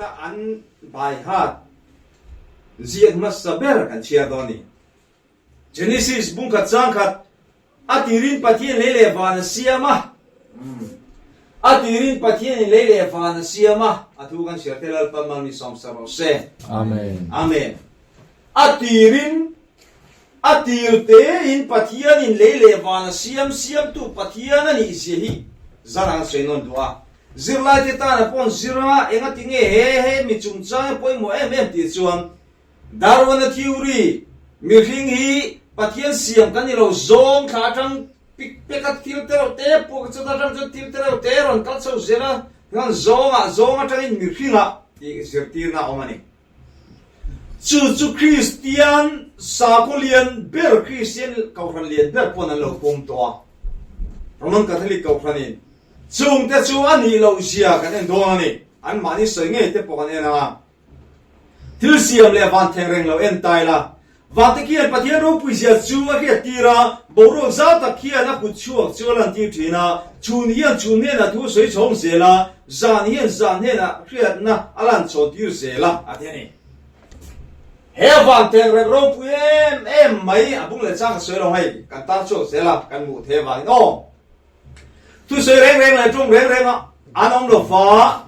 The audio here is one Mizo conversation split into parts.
huna an by heart ziak hmasa ber kan chhiar dawn a ni. Genesis bungkhat changkhat a tirin Pathian lei leh van a siam a, a tirin Pathianin lei leh van a siam a, a thu kan chhiar te Lalpa mal mi sawmsa rawh se. Amen. Amen. A tirin a tir tein Pathianin lei leh van a siam siamtu Pathian a nih zia hi zan an sawi nawn duh a. Zirlaite tana paw'n zira engati nge he he mi chungchang a pawimawh em em tih chuan Darwin-a theory, Mihring hi Pathian siam kan ni lo zawng thla atang pik pek a thil te reuh te puak chawt atang chuan thil te reuh te rawn kal chho zel a, chuan zawngah zawng atangin mihringah tih zirtirna a awm a ni. Chu chu Kristian sakhaw lian ber, Kristian kohhran lian ber pawn an lo pawm tawh a, Roman Catholic kohhranin chungte chu a nih loh zia kan en dawn a ni, anmahni sawi ngei te pawh kan en ang a. Thil siam leh van theng reng lo en tai la. Vate khian Pathian ropui zia chu a hriat tir a, boruak zau tak khian a kut chhuak chu a lantir thin a, chhun hian chhun hnenah thu a sawi chhawng zel a, zan hian zan hnenah hriatna a lan chhawn tir zel a, a ti a ni. He van theng reng ropui em em mai a bung leh chang ka sawi lo hei, kan tar chhuak zel a, kan hmuh thei avangin aw. Thusawi reng reng leh ṭawng reng reng an awm lo va.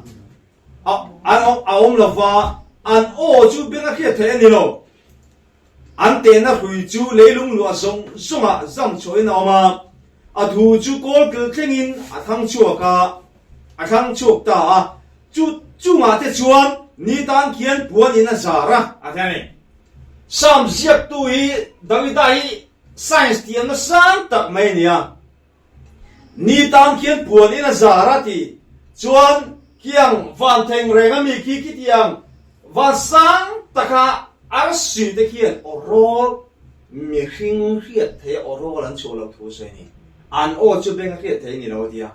A awm lo va, an aw chu beng a hriat theih a ni lo. An tehna hrui chu leilung luah zawng zawngah zam chhuahin a awm a, a thu chu kawl kil thlengin a thang chhuak a, a thlang chhuak ta a. Chu chungah te chuan ni tan khian puan in a zar a, a ti a ni. Psalm ziaktu hi Davida hi science thiamna sang tak mai a ni a. Ni tan khian puan in a zar a ti chuan khiang van theng reng a mi khi khitiang van sang taka arsi te khian aw rawl mihring hriat thei a aw rawl an chhuah loh thu sawi a ni. An aw chu beng a hriat thei a ni lo a ti a.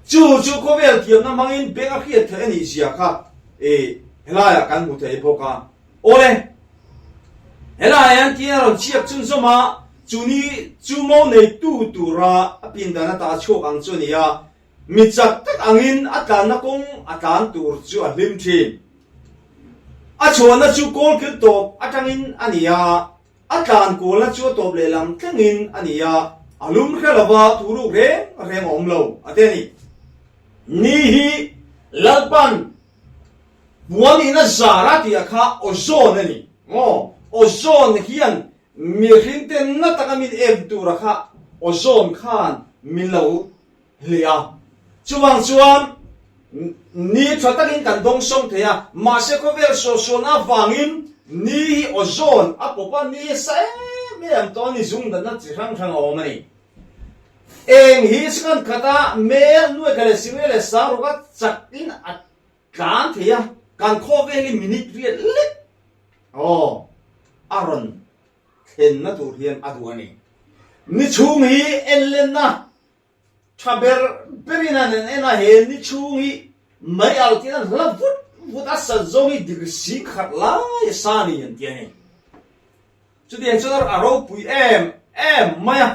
Chu chu khawvel thiamna hmangin beng a hriat theih a nih zia kha i helaiah kan hmu thei bawk a. Awle, helai hian tin a rawn chhiak chhunzawm a, chu ni chu mo neitu tura a pindan ata chhuak ang chu a ni a, mi chak tak angin a tlanna kawng a tlan tur chu a hlim thin. A chhuahna chu kawlkil tawp atangin a ni a, a tlan kualna chu a tawp lehlam thlengin a ni a, a lum hre lova thuruk reng reng a awm lo, a ti a ni. Ni hi Lalpan Puan in a zar a tih ah kha ozone a ni maw? Ozone hian mihring te na taka min em tur a kha ozone khan min lo hlih a. Chuvang chuan ni tha takin kan dawng sawng thei a, mahse khawvel suahsualna avangin ni hi ozone a pawp a, ni hi a sa em em tawh a ni, zung danna chi hrang hrang a awm a ni. Eng hi second khata mel nuai kha leh singre leh sang rawk a chak in a tlan thei a, kan khawvel hi minute riat lek aw a rawn thlenna tur hian a duh a ni. Ni chhung hi en lenna tha ber berin an en a, he ni chhung hi mei al tiin an hla vut vut a, sat zawng hi degree singkhat lai a sa ni an ti a ni. Chutiang chuan a ropui em em mai a,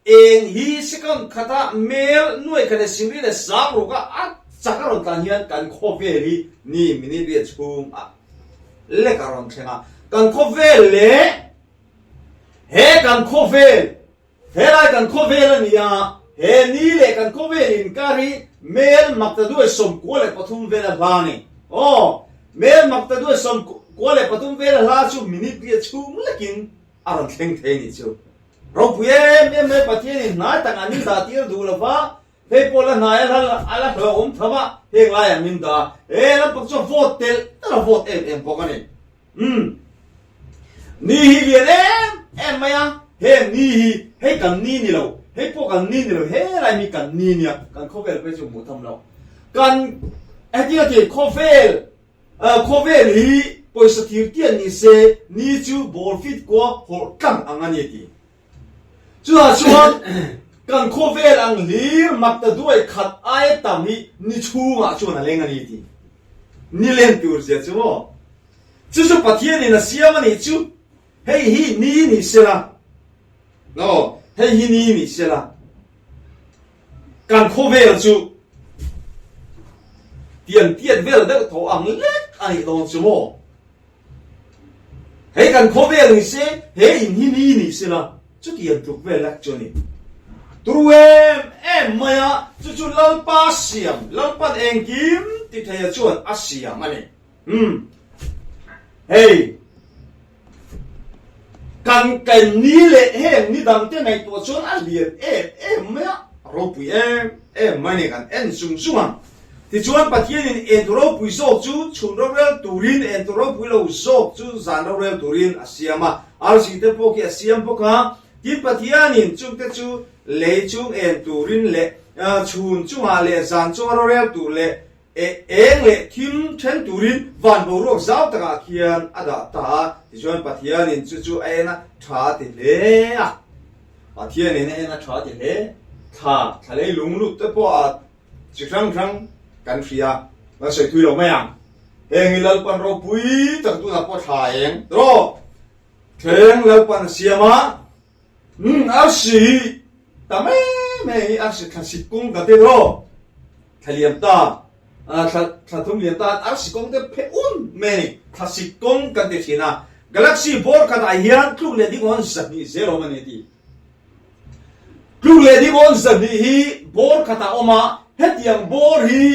eng hi second khata mel nuai khat leh singri leh sang ruka a chak a rawn tlan hian kan khawvel hi ni minute riat chhung a lek a rawn thleng a, kan khawvel leh he kan khawvel Helai kan khawvel a ni a, he ni leh kan khawvel inkar hi mel maktaduai 93 vel a hla a ni. Aw, mel maktaduai 93 vel a hla chu minute riat chhung lekin a rawn thleng thei a nih chu. Ropui em em mai Pathianin hnai takah min dah tir duh lo va, hei pawh la hnai a hla a la hlauhawm tham a, heng laiah min dah a, he lampang chuan vote telh telh a vote em em bawk a ni. Umm. Ni hi lian em em mai a, heng ni hi hei kan ni ni lo, hei pawh kan ni ni lo, helai mi kan ni nia, kan khawvel phei chu hmuh tham lo. Kan hetia ti khawvel khawvel hi pawisa thir tian ni se ni chu ball fit kua hawrh tlang ang a ni a ti. Chutah chuan kan khawvel ang hlir mak ta duai khat aia tam hi ni chhungah chuan a leng a ni ti. Ni len tur zia chu maw? Chu chu Pathianin a siam a nih chu. Hei hi ni ni sela. No, hei hi ni ni sela. Kan khawvel chu tian tiat vel deuh tho ang lek a nih dawn chu maw? Hei kan khawvel ni se, he in hi ni ni se la, chutiang tluk vel lek chu a ni. Turu em em mai a, chu chu Lalpa siam, Lalpan engkim ti theia chuan a siam a ni. Umm. Hei. Kan kan ni leh heng ni dangte ngaihtuah chuan a lian em em mai a, a ropui em em mai a ni kan en chung chung ang. Tichuan Pathianin entu ropui zawk chu chhun rorel turin, entu ropui lo zawk chu zan rorel turin a siam a, arsi te pawh khi a siam bawk a. Tin Pathianin chungte chu lei chung en turin leh chhun chungah leh zan chunga rorel tur leh E eng leh thim then turin van boruak zau takah khian a dah ta a, tichuan Pathianin chu chu a en a tha a ti hle a. Pathianin a en a tha a ti hle. Thla, thla lei lung lut te pawh a chi hrang hrang kan hria, kan sawi thui lo mai ang. Heng hi Lalpan ropui tak tunah pawh thla eng tawh thleng Lalpan a siam a. Umm arsi ta mai mai hi arsi thla sik kawng ka ti ro thla liam ta thla thla thum liam ta arsi kawng te phe un mai a ni thla sik kawng kan ti thin a galaxy bawr khatah hian tluk leh ding awn zahnih zel awm a ni a ti tluk leh ding awn zahnih hi bawr khatah awm a hetiang bawr hi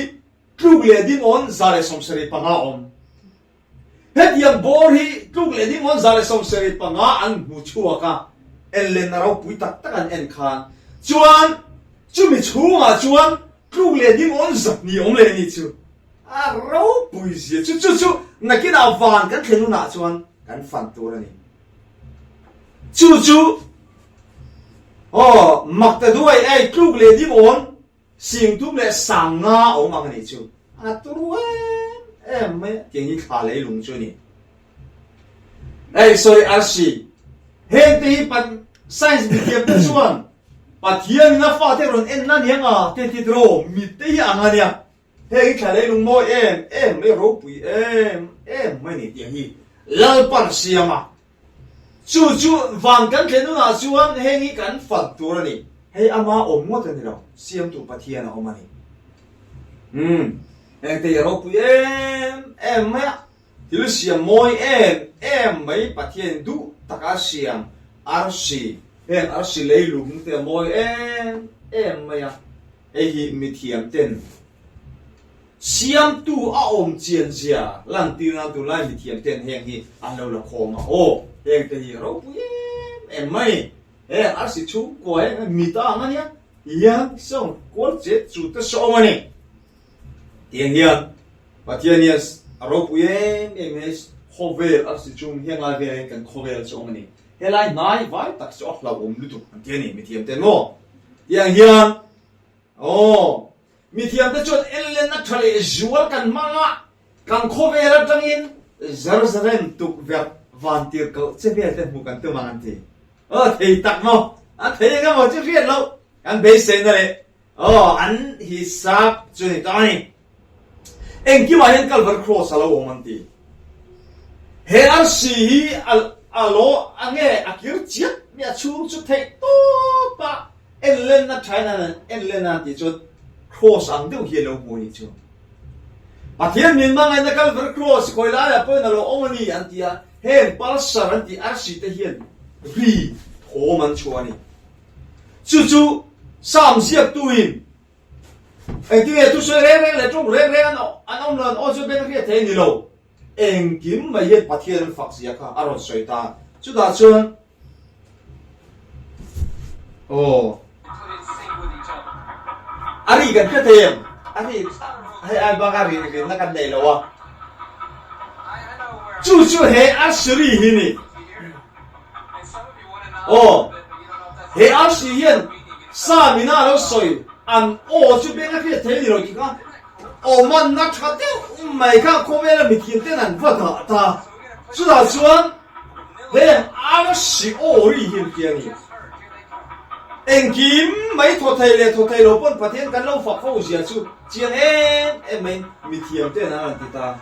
tluk leh ding awn 175 awm Hetiang bawr hi tluk leh ding 175 an hmu chhuak a, en lenna ropui tak tak an en khan chuan chumi chhungah chuan tluk leh ding 200 awm leh ni chu a ropui zia chu chu chu nakinah van kan thlen hunah chuan kan fan tur a ni. Chu chu aw mak ta duai ei tluk leh ding awn Singtum leh sang nga awm ang a nih chu. A turu em em mai a, tiang hi thla leilung chu a ni. Hei sorry arsi, heng te hi pan science mithiam te chuan Pathian in a fate rawn en na nia nga te ti tiraw mit te hi ang a nia. Heng hi thla leilung mawi em em mai ropui em em mai a ni tiang hi Lalpan siam a. Chu chu van kan thlen hunah chuan heng hi kan fat tur a ni. Hei ama awm ngawt a ni lo, Siamtu Pathian a awm a ni. Umm, heng te hi a ropui em em mai a, thil siam mawi em em mai Pathian duh taka siam arsi, heng arsi leilung te a mawi em em mai a, hei hi mithiam ten Siamtu a awm chian zia lantir nan tunlai mithiam ten heng hi an lo la khawm a, aw heng te hi ropui em em mai, heng arsi chhungkua heng mi ta ang a nia, hian sawng kual chet chu te saw awm a ni. Tiang hian Pathian hian a ropui em em he khawvel arsi chung heng lai velah hian kan khawvel chu awm a ni, helai hnai vai tak chu a hlauhawm lutuk an ti a ni mithiam ten maw? Tiang hian Aw, mithiamte chuan enlenna tha leh zual kan hmang a, kan khawvel atangin Jerusalem tukverh vantir koh che vel te hmuh kan tum ang an ti. Aw, thei tak maw? A thei eng emaw chu hriat loh kan beiseina leh aw an hisap chu ni ta a ni. Engkimah hian Calvary Cross a lo awm an ti. He arsi hi a lo a nge a kir chiat mai a chhung chu theih tawp a en lenna thain an en len a tih chuan Cross ang deuh hi a lo hmu a nih chu. Pathian min hmangaihna Calvary Cross khawi laiah pawhin a lo awm a ni an ti a, heng pulsar an tih arsi te hian ri thawm an chhuah a ni. Chu chu Psalm ziaktuin Engtinge thusawi reng reng leh tawng reng reng an awm lo an aw chu beng hriat thei a ni lo. Engkim mai hian Pathian an fak zia kha a rawn sawi ta. Chutah chuan aw a ri kan hre thei em? A ri hei ai bak a ri rinna kan nei lo a. Chu chu he Asiri hi ni. Aw, he arsi hian sa mina a lo sawi an aw chu beng a hriat thei a ni lo tih kha aw manna tha deuh mai kha khawvela mithiam ten an va dah ta. Chutah chuan heng arsi aw ri hi an ti a ni. Engkim mai thaw thei leh thaw thei lo pawn Pathian kan lo fak ho zia chu chiang em em mai mithiam ten an rawn ti ta.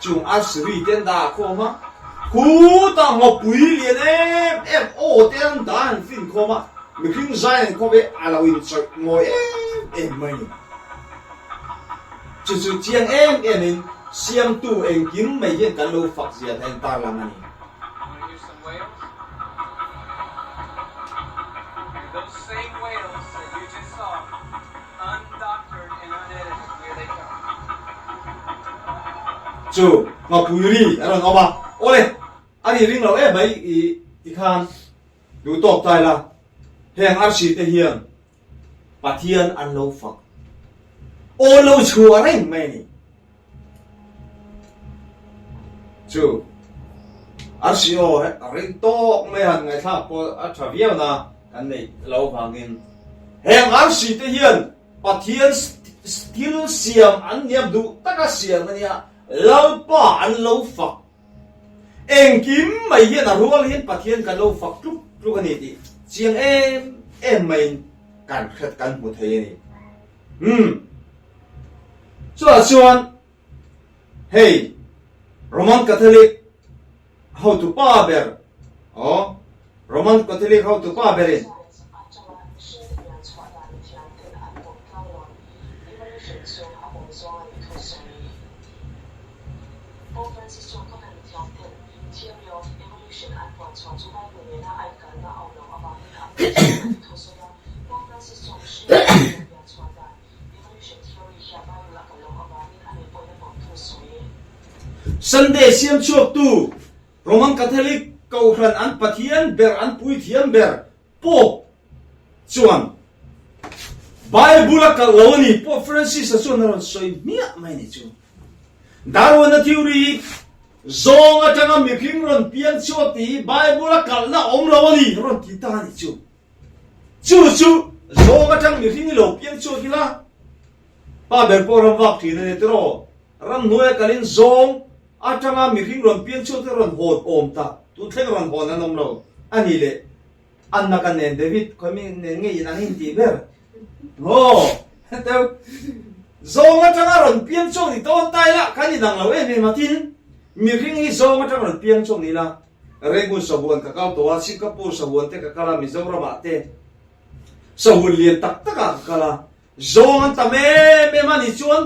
Chung a sri te an dah khawm a, khutah ngawpui lian em em aw te an dah an fin khawm a, mihring zai an khawm hi a lo inchawih mawi em em mai ni. Chu chu chiang em em in. Siamtu engkim mai hian kan lo fak zia kha in tarlang a ni. Chu ngapui ri a rawn awm a, awle a ri ring lo em mai i tikhan duh tawk ta ila heng arsi te hian Pathian an lo fak aw lo chhuah reng mai a ni. Chu arsi aw ring tawk mai han ngaihthlak pawh a tha viau na kan neih lo vangin heng arsi te hian Pathian thil siam an niam duh taka siam a nia Lalpa an lo fak Engkim mai hian a rual hian Pathian kan lo fak tluk tluk a ni tih chiang em em maiin kan hret kan hmu thei a ni. Umm. Chutah chuan hei Roman Catholic hotupa ber aw Roman Catholic hotupa berin Sunday siam chhuaktu Roman Catholic Kohhran an Pathian ber an puithiam ber Pope chuan Bible a kalh lo a ni. Pope Francis-a chuan a rawn sawi hmiah mai a ni chu. Darwin-a theory hi zawng atanga mihring rawn piang chhuak tih hi Bible a kalhna awm lo a ni rawn ti ta a ni chu. Chu chu zawng atang mihring i lo piang chhuak ila pa ber pawh ram vak thin a ni tiraw? Ramhnuaia kalin zawng atanga mihring rawn piang chhuak te rawn hawn awm ta tun thleng rawn hawn an awm lo a ni le. Anna ka nen David khawi nen nge in ang in tih ber? Aw heteu zawng atanga rawn piang chhuak ni dawn ta ila kan inang lo em em a tin mihring hi zawng atanga rawn piang chhuak ni ila Rangoon sahuan ka kal tawh a Singapore sahuan te ka kal a Mizoram ah te sahuan lian tak tak ah ka kal a zawng an tam em em a ni chuan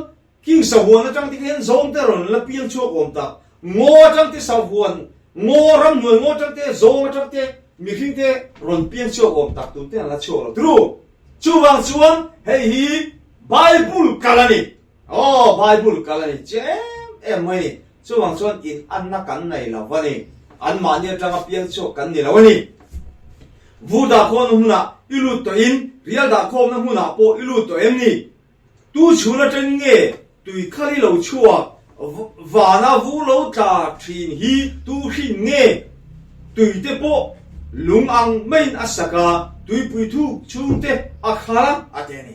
King sahuan atang te khian zawng te rawn la piang chhuak awm tak. Ngaw atang te sahuan, ngaw ramhnuai ngaw atang te, zawng atang te, mihring te rawn piang chhuak awm tak tun te an la chhuak lo turu. Chuvang chuan hei hi Bible kal a ni. Aw Bible kal a ni chiang em em mai a ni. Chuvang chuan in anna kan nei lo a ni. Anmahni atanga piang chhuak kan ni lo a ni. Vur dahkhawmna hmunah i lut tawhin rial dahkhawmna hmunah pawh i lut tawh em ni? Tu chhun atang nge tui khal i lo chhuak? Vana vu lo tla thin hi tu hrin nge? Tui te pawh lung ang maiin a sak a, tuipui thuk chhung te a khal a, a ti a ni.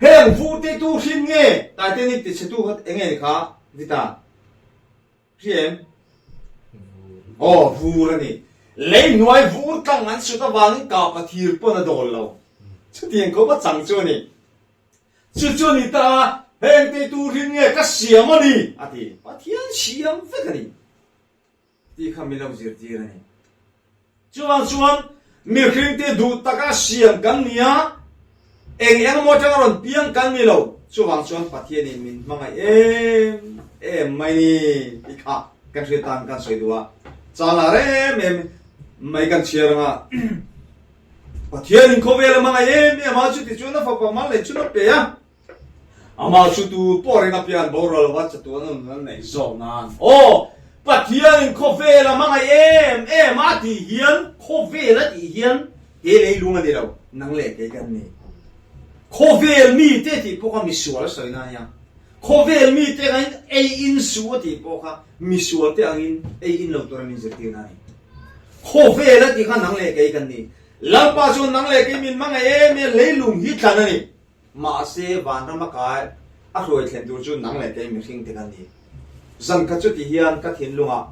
Heng vu te tu hrin nge? Titanic ti chhe tu kha enge ni kha Vita? Hria em? Aw, vur a ni. Lei hnuai vur tlang an sut avangin kapa thir pawn a dawl lo. Chutiang khawp a chang chu a ni. Chu chu a ni ta a, heng te turin nge ka siam a ni? a ti. Pathian siam vek a ni tih kha min lo zirtir a ni. Chuvang chuan mihringte duh taka siam kan ni a, eng eng emaw atanga rawn piang kan ni lo. Chuvang chuan Pathianin min hmangaih em em mai ni tih kha kan hriat tan kan sawi duh a. Chana rem em mai kan chhiar anga Pathianin khawvel a hmangaih em em a, chutichuan a fapa mal leh chhun a pe a. Amah chu tu pawh ring apian boral lova chatuan a nun an neih zawk nan. Aw! Pathianin khawvel a hmangaih em em a tih hian, khawvel a tih hian he leilung a ni lo, nang leh kei kan ni. Khawvel mite tih pawh kha misual a sawi na nia. Khawvel mite angin ei in suh a tih pawh kha misual te angin ei in lo tura min zirtir na a ni. Khawvel a tih kha nang leh kei kan ni. Lalpa chuan nang leh kei min hmangaih em em leilung hi tlan a ni. Mahse, vanram a kai a hruai thlen tur chu nang leh kei mihring te kan ni. Zan khat chu ti hian ka thinlungah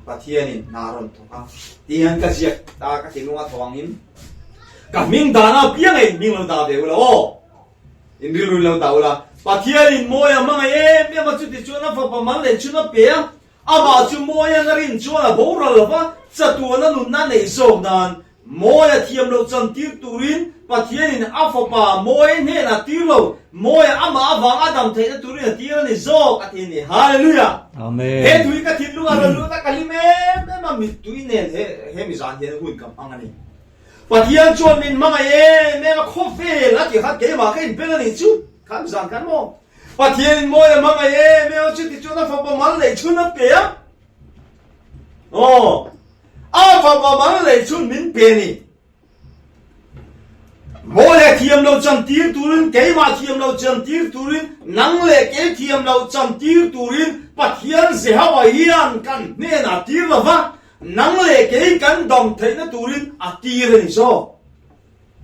Pathianin hna a rawn thawk a, ti hian ka ziak ta ka thinlunga thaw angin ka hming dahna apiang in hming lo dah ve ula aw, in rilru in lo dah ula. Pathianin mawi a hmangaih em em a, chuti chuan a fapa mal leh chhun a pe a, amah chu mawi a na rin chuan a boral lo va, chatuan a nunna neih zawk nan. Mawia thiam loh chantir turin Pathianin a Fapa Mawia hnenah tir lo, Mawia amah avang a dam theihna turin a tir a ni zawk, a ti a ni. Hallelujah! Amen. He tui ka thinlungah rawn lut a, ka hlim em em a, mittui nen he hemi zan hian hun ka hmang a ni. Pathian chuan min hmangaih em em a, khawvel a ti khan keimah ka inbel a nih chu, khan zan khan maw? Pathianin Mawia hmangaih em em a, chuti chuan a Fapa mal neih chhun a pe a. Aw, a fapa mal lei chhun min pe ni. Mawle thiam lo chan tir turin, keimah thiam lo chan tir turin, nang leh kei thiam lo chan tir turin Pathian Jehovah hian kan hnenah tir lo va, nang leh kei kan dam theihna turin a tir a ni zawk.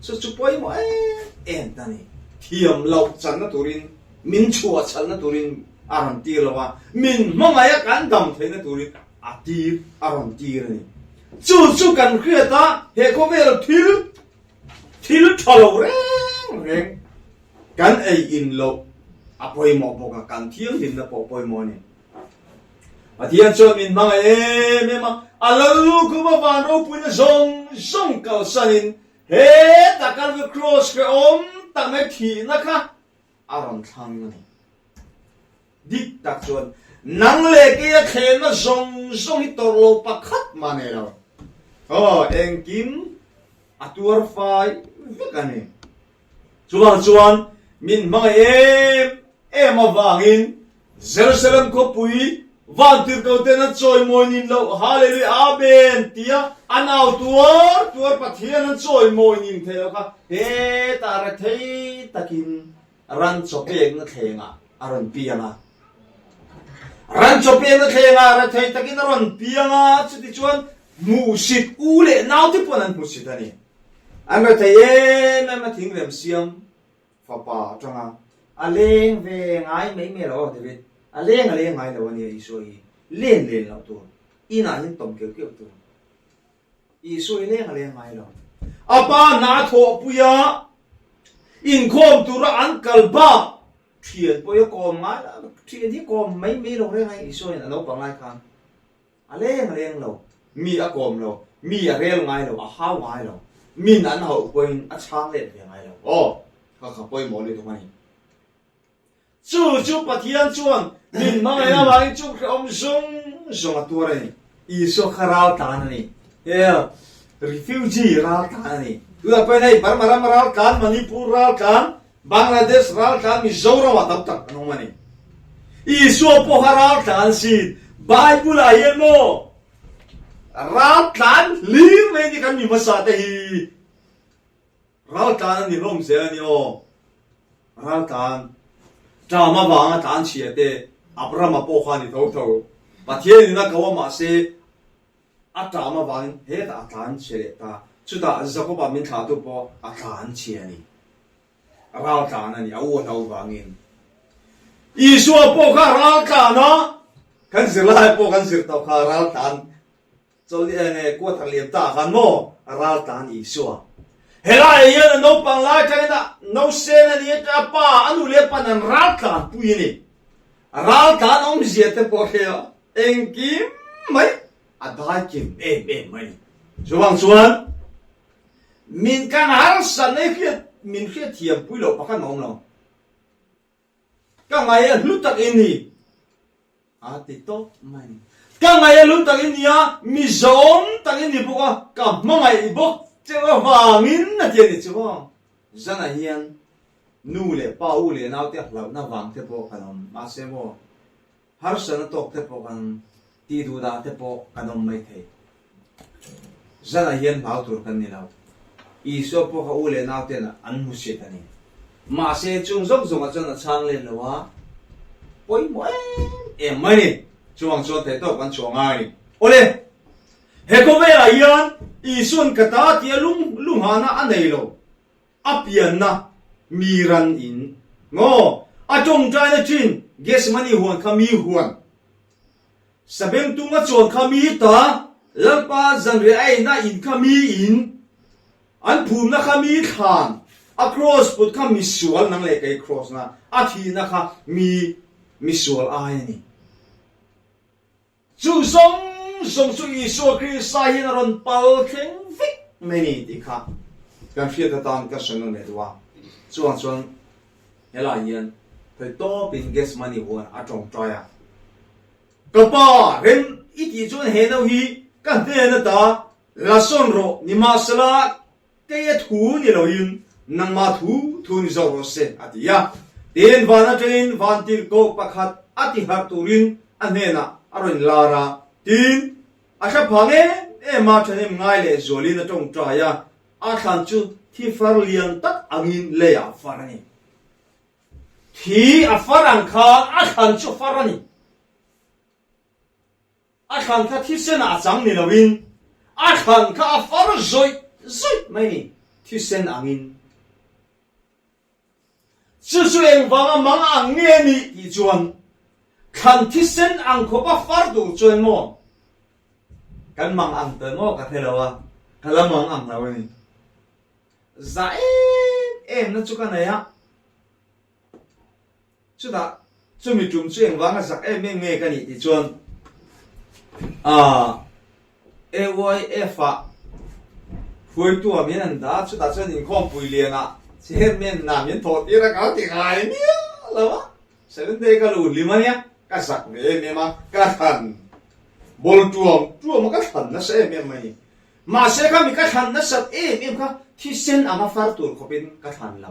Chu chu pawimawh em em ta ni. Thiam loh channa turin, min chhuah chhalna turin a rawn tir lo a, min hmangaih a kan dam theihna turin a tir, a rawn tir a ni. Chu chu kan hriat a, he khawvel thil, thil tha lo reng reng kan ei in loh a pawimawh bawk a, kan thianghlimna pawh pawimawh a ni. Pathian chuan min hmangaih em em a, a lallukhum a van ropuina zawng zawng kalsanin heta Calvary Cross hrehawm tak mai thihna kha a rawn thlang a ni. Dik tak chuan nang leh keia thlenna zawng zawng hi tawrh lo pakhat mah nei lo. Aw, engkim a tuar fai vek a ni. Chuvang chuan min hmangaih em em avangin Jerusalem khawpui vantirhko ten an chawimawi nin loh Hallelujah Amen tia an au tuar tuar Pathian an chawimawi nin thei lo kha hetah rethei takin ran chaw pekna thlengah a rawn piang a. Ran chaw pekna thlengah rethei takin a rawn piang a, chutichuan hmuhsit u leh naute pawn an hmuhsit a ni. An rethei em em a thingrem siam fapa atanga a leng ve ngai mai mai lo aw David, a leng a leng ngai lo a nia Isua hi len len loh tur, inah hian tawm keuh keuh tur. Isua hi leng a leng ngai lo. A pa hna thawhpui a inkhawm tura an kal bak thian pawh hi a kawm ngai lo, thian hi kawm mai mai lo reng a Isua hian a naupang lai khan. A leng reng lo, mi a kawm lo, mi a rel ngai lo, a hau ngai lo, min an hauh pawhin a chhang let ve ngai lo. Aw, ka kha pawimawh lutuk a ni. Chu chu Pathian chuan min hmangaih avangin chung hrehawm zawng zawng a tuar a ni. Isua kha ral tlan a ni. Hel, refugee ral tlan a ni. Tunah pawhin hei Burma ram ral tlan, Manipur ral tlan, Bangladesh raltlan Mizoram ah tam tak an awm a ni. Isua pawha raltlan sin Bible ah hian maw raltlan hlir mai ni kan mi hmasa te hi raltlan an ni hlawm zel a ni aw. Raltlan ṭam avanga tlan chhia te Abrahama pawh kha a ni tho tho. Pathian in a ko a mahse a ṭam avangin hetah a tlan chhe leh ta. Chutah Jakob-a min thlahtu pawh a tlan chhe a ni. Ral tlan a ni, a u a hlo vangin. Isua pawh kha ral tlan a, kan zirlai pawh kan zir tawh kha ral tlan chawlh enge quarter liam ta khan maw ral tlan Isua. Helaiah hian a naupang lai atangin a nausen a ni a, a pa a nu leh a pa'n an ral tlan pui a ni. Ral tlan awmzia te pawh hria engkim mai a dai kim em em mai. Chuvang chuan min kan harsatna hi hriat min hriat thiam pui loh pakhat a awm lo. Ka ngai a hlu tak i ni a ti tawp mai ni. Ka ngai a hlu tak i ni a, mi zawm tak i ni bawk a, ka hmangaih bawk cheu avangin a ti a ni chu maw. Zanah hian nu leh pa u leh naute hlauhna vang te pawh kan awm mahse maw Harsatna tawk te pawh kan tih duh dah te pawh kan awm mai thei. Zanah hian hlau tur kan ni lo. Isua pawh kha u leh nau ten an hmu sit a ni. Mahse chung zawng zawngah chuan a chhang len lo a, pawimawh em em mai ni. Chuvang chuan theihtawp kan chhuah ngai a ni. Awle, he khawvelah hian Isua'n ka ta tia lung lunghahna a nei lo. A pianna mi ran in maw a tawngtaina thin Gethsemane huan kha mi huan Sabengtung a chuan kha mi ta Lalpa zanriah a eina in kha mi in an phumna kha mi thlan a cross put kha misual nang leh kei cross na a thihna kha mi misual ai a ni. Chu zawng zawng chu Isua Krista hian a rawn pal thleng vek. mai ni tih kha kan hriat atan ka sawi nawn leh duh a. Chuvang chuan helai hian thawi tawpin Gethsemane huan a tawngtai a. Ka pa, rem i tih chuan he no hi ka hnen ata la sawn rawh, nimahsela Kei a thu ni loin nangmah thu thu ni zawk rawh se, a ti a. Tin, van atangin vantirhkoh pakhat a ti harh turin a hnenah a rawn lar a. Tin, a thla phang em em a, thahnem ngai leh zualin a tawngtai a, a thlan chu thi far lian tak angin leiah a far a ni. Thi a far ang khan a thlan chu a far a ni. A thlan kha thisen ah a chang ni loin a thlan kha a far zawih zawih mai ni, thisen angin. Chu chu engvanga mang ang nge nih tih chuan thlan thisen ang khawp a far tur chuan maw kan mang ang tawh maw ka hre lo a, ka la mang ang lo a ni. Za em em na chu ka nei a. Chutah chumi tum chu engvang a zak em em nge ka nih tih chuan aah AYF ah hruaitu ah min an dah a, chutah chuan inkhawmpui lian ah chairman ah min thawh tir a ka lo ti ngai miah lo a, Seventh day ka luh hlim a nia, ka zak ve em em a, ka thlan bawl tuam tuam a ka thlan nasa em em mai. Mahse khami ka thlan nasat em em kha thisen anga far tur khawpin ka thlan lo.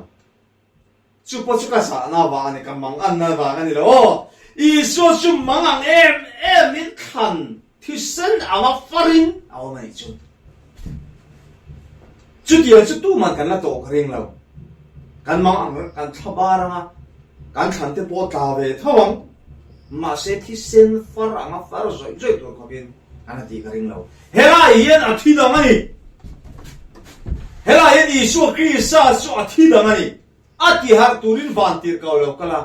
Chu pawh chu ka zahna vang a ni, ka mang anna vang a ni lo aw. Isua chu mang ang em em in thlan thisen anga farin a awm a nih chu. Chutiang chu tuman kan la tawh ka ring lo. Kan mang ang kan thla bar anga kan thlan te pawh tla ve tho ang. Mahse thisen far anga far zawih zawih tur khawpin An a tih ka ring lo. Helai hian a thi dang a ni. Helai hian Isua Krista chu a thi dang a ni. A ti harh turin van tirh ko lo kal a,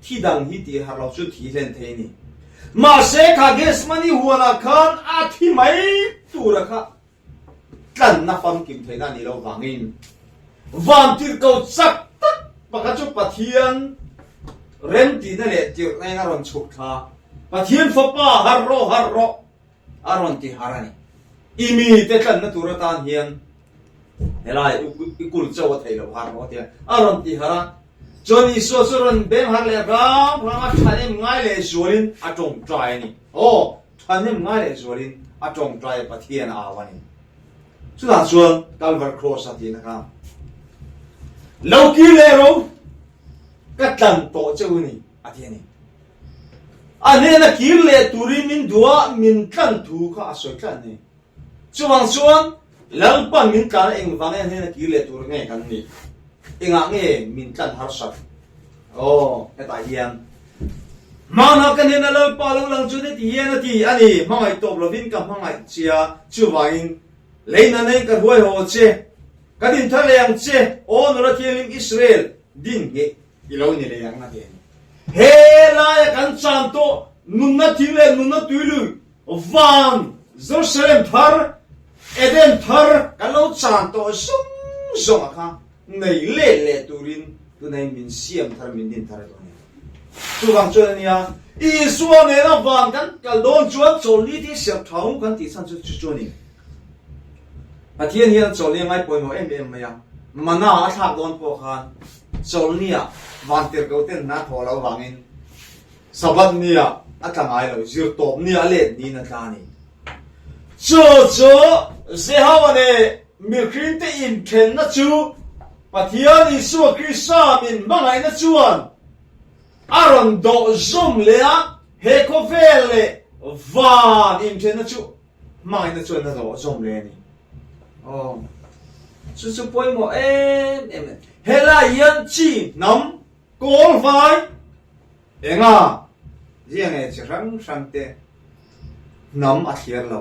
thi dang hi tih harh lo chu thi hlen thei a ni. Mahse kha Gethsemane huanah khan a thi mai tura kha tlanna famkim theihna a nih loh vangin vantirhkoh chak tak pakhat chu Pathian remtihna leh tirhna in a rawn chhuk thla. Pathian fapa harh rawh harh rawh a rawn ti harh a ni. I mite tlanna tur atan hian helai i kul chauh a theih loh harh rawh tia a rawn ti harh a. Chuan Isua chu rawn beng harh leh ram ram a thahnem ngai leh zualin a tawngtai a ni. Aw! Thahnem ngai leh zualin a tawngtai a Pathian a au a ni. Chutah chuan Kalvar Kraws a tihna kha lo kir leh ro ka tlan tawh che u ni a ti a ni. A hnena kir leh turin min duh a, min tlan thu kha a sawi tlat a ni. Chuvang chuan Lalpan min tlan a engvang nge a hnena kir leh tur nge kan nih? Engah nge min tlan harsat? Aw, hetah hian Hmanah ka hnena Lalpa lo lang chu heti hian a ti a ni, hmangaih tawp lovin ka hmangaih che a, chuvangin lei nanain ka hruai haw che, ka din thar leh ang che, aw nula thianghlim Israel, din ngheh i lo ni leh ang a ti a ni. He laia kan chan tawh nunna thing leh nunna tuilui Van, Jerusalem thar, Eden thar kan lo chan tawh zawng zawng a kha nei let leh turin tunah min siam thar, min din thar tawh a ni. Chuvang chuan a nia, Isua nena van kan kal dawn chuan chawlhni te hi serh tha hung kan tih chhan chu chu chu a ni. Pathian hian chawlhni a ngai pawimawh em em mai a, mana a thlak dawn pawh khan chawlhnia van tirhkoh ten hna thawh loh avangin Sabbath nia a tla ngai lo, zirtawp nia a let niin a tla a ni. Chu chu Jehovah leh mihringte inthenna chu Pathian Isua Krista min hmangaihna chuan a rawn dawh zawm leh a, he khawvel leh van inthenna chu hmangaihna chuan a dawh zawm leh a ni. Aw, chu chu pawimawh em em a ni. Helai hian chi hnam Kawl vai enga zia nge chi hrang hrang te hnam a thliar lo.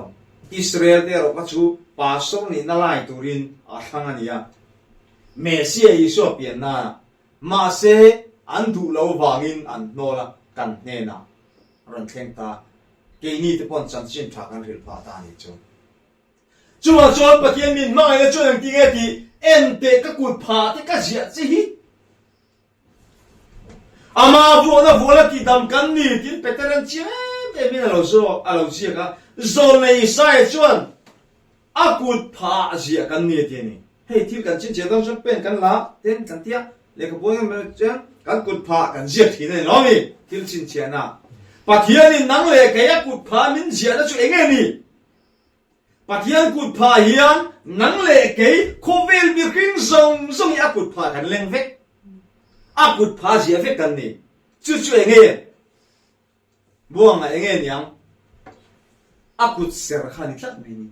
Israel te erawh kha chu pastor nihna lai turin a thlang a nia. Messiah Isua pianna ah mahse an duh lo vangin an hnawl a, kan hnenah rawn thleng ta. Keini te pawn chanchin tha kan hrilh phah ta a nih chu. Chuvang chuan Pathian min hmangaihna chuan engtin nge tih en teh ka kut phah te ka ziah che hi. Ama vuahna vuala tihdam kan ni tiin Peteran chiang em em in a lo zawk a lo ziak a. Zawlnei Isaiah chuan. A kut phah ziah kan ni a ti a ni. Hei thil kan chhinchhiah dawn chuan pen kan la ten kan tia lehkhabu ang em chuan kan kut phah kan ziak thin a ni lo mi thil chhinchhiahna. Pathianin nang leh kei a kut phah min ziahna chu eng nge ni? Pathian kut phah hian nang leh kei khawvel mihring zawng zawng hi a kut phah kan leng vek. A kut phah ziah vek kan ni. Chu chu eng nge? Buanga eng nge niang? A kut ser kha ni tlat mai ni.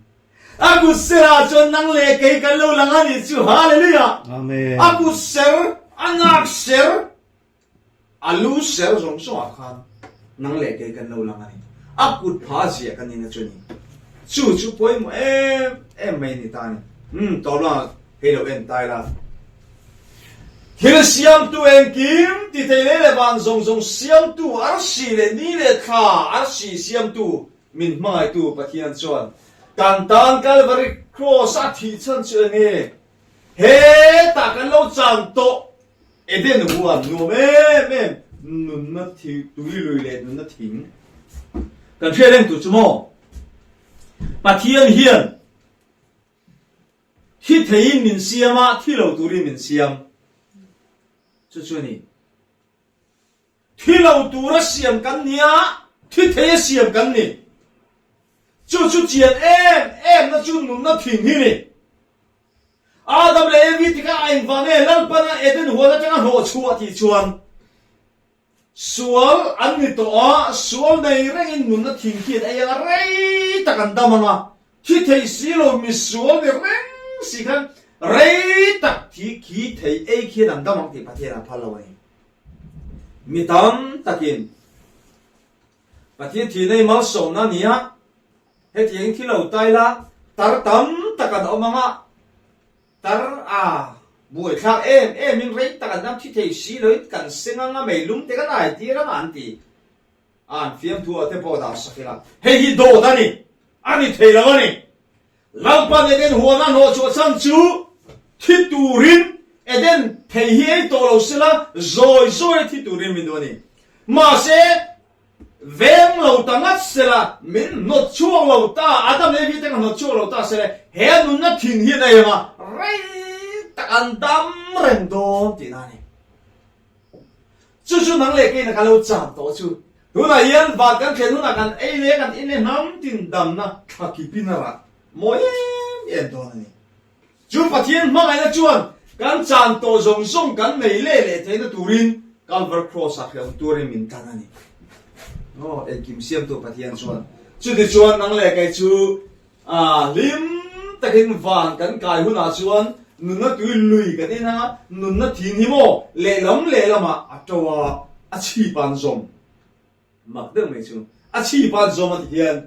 A kut ser ah chuan nang leh kei kan lo lang a nih chu. Hallelujah! Amen. A kut ser, a nak ser, a lu ser zawng zawng ah khan nang leh kei kan lo lang a ni. A kut pha ziah kan nihna chu a ni. Chu chu pawimawh em em mai a ni ta a ni. Umm, tawlanga Hei lo en tai la. Thil siamtu engkim ti thei leh leh van zawng zawng siamtu arsi leh ni leh thla arsi siamtu min hmangaihtu Pathian chuan kan tan Kalvari Kraws a thih chhan chu enge hetah kan lo chan tawh Eden huan nuam em em nunna tui lui leh nunna thing kan hriat reng tur chu maw Pathian hian Thi theiin min siam a, thi lo turin min siam. Chu chu a ni. Thi lo tura siam kan ni a, thi thei a siam kan ni. Chu chu chian em em na chu nunna thing hi ni. Adam leh Evi tikah a engvang nge Lalpana Eden huan atanga hnawh chhuah tih chuan Sual an ni tawh a, sual nei rengin nunna thing khi an ei ang a, rei tak an dam ang a, thi thei si lo mi sual ni reng si khan rei tak thi khi thei ei khian an dam ang tih Pathian a phal lo a ni. Mi tam takin Pathian thihna hi malsawmna a ni a, hetiangin thi lo ta ila tar tam tak an awm ang a, Tar a buaithlak em em in rei tak an dam thi thei si lo in kan seng anga meilum te kan ai tir anga an ti a an fiamthu ah te pawh dah sak ila hei hi dawt a ni a ni thei lo a ni Lalpan Eden huan a hnawh chhuah chhan chu thi turin Eden thei hi ei tawh lo sela zawi zawi a thi turin min duh a ni mahse Veng lo ta ngat sela, min hnawt chhuak lo ta, Adam leh Evi te ka hnawt chhuak lo ta sela, he nunna thing hian a eng a, rei tak an dam reng dawn tihna a ni. Chu chu nang leh keina ka lo chan tawh chu. Tunah hian van kan thlen hunah kan ei leh kan in leh hnam tin damna thla kipin a rah mawi em em dawn a ni. Chu Pathian hmangaihna chuan kan chan tawh zawng zawng kan nei leh leh theihna turin Calvary Cross-ah hleuh turin min tan a ni. Aw, engkim siamtu Pathian chuan chutichuan nang leh kei chu hlim takin van kan kai hunah chuan nunna tui lui kan en anga nunna thin hi maw lehlam lehlamah a to a, a chhip an zawm. Mak deuh mai chu a chhip an zawm a ti hian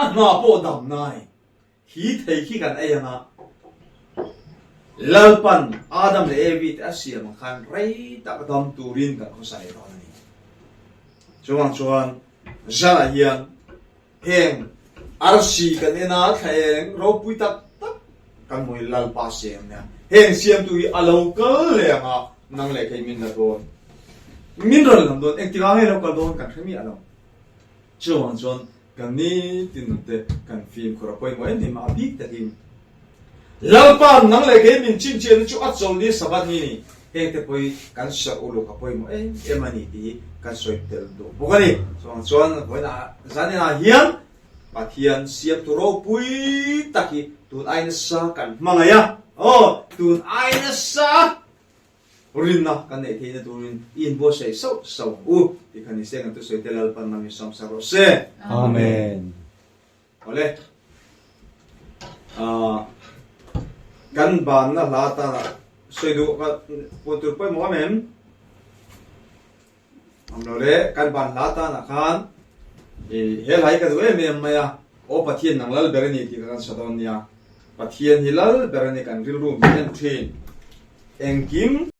a hna pawh dam nai. Hi thei khi kan ei anga Lalpan Adam leh Evi te a siam ang khan rei tak dam turin kan khawsa leh dawn a ni. Chuvang chuan Zanah hian heng arsi kan en a, thla eng ropui tak tak kan hmu hi Lalpa siam nia. Heng siamtu hi a lo kal leh anga nang leh kei min la dawn. Min rawn lam dawn, engtikah nge lo kal dawn kan hre miah lo. Chuvang chuan Kan nitin nun te kan fimkhur a pawimawh em em a, a bik takin Lalpa nang leh kei min chhinchhiahna chu a chawlh ni Sabbath ni ni, heng te pawh hi kan serh uluk a pawimawh em em a ni tih hi kan sawi tel duh bawk a ni. Chuvang chuan vawiinah zaninah hian Pathian siamtu ropui tak hi tun ai nasa kan hmangaih a, aw tun ai nasa Rinna kan neih theihna turin i inbuatsaih sauh sauh ang u tih kha ni se kan thusawi te Lalpan lam in sawmsak rawh se. Amen. Awle. Ah kan banna hla atana sawi duh ka puan tur pawimawh em em? Awm lo le, kan ban hla tanah khan i he hla hi ka duh em em mai a, Aw Pathian nang lal ber a ni tih kha kan sa dawn nia. Pathian hi lal ber a ni kan rilru min en thin. Engkim.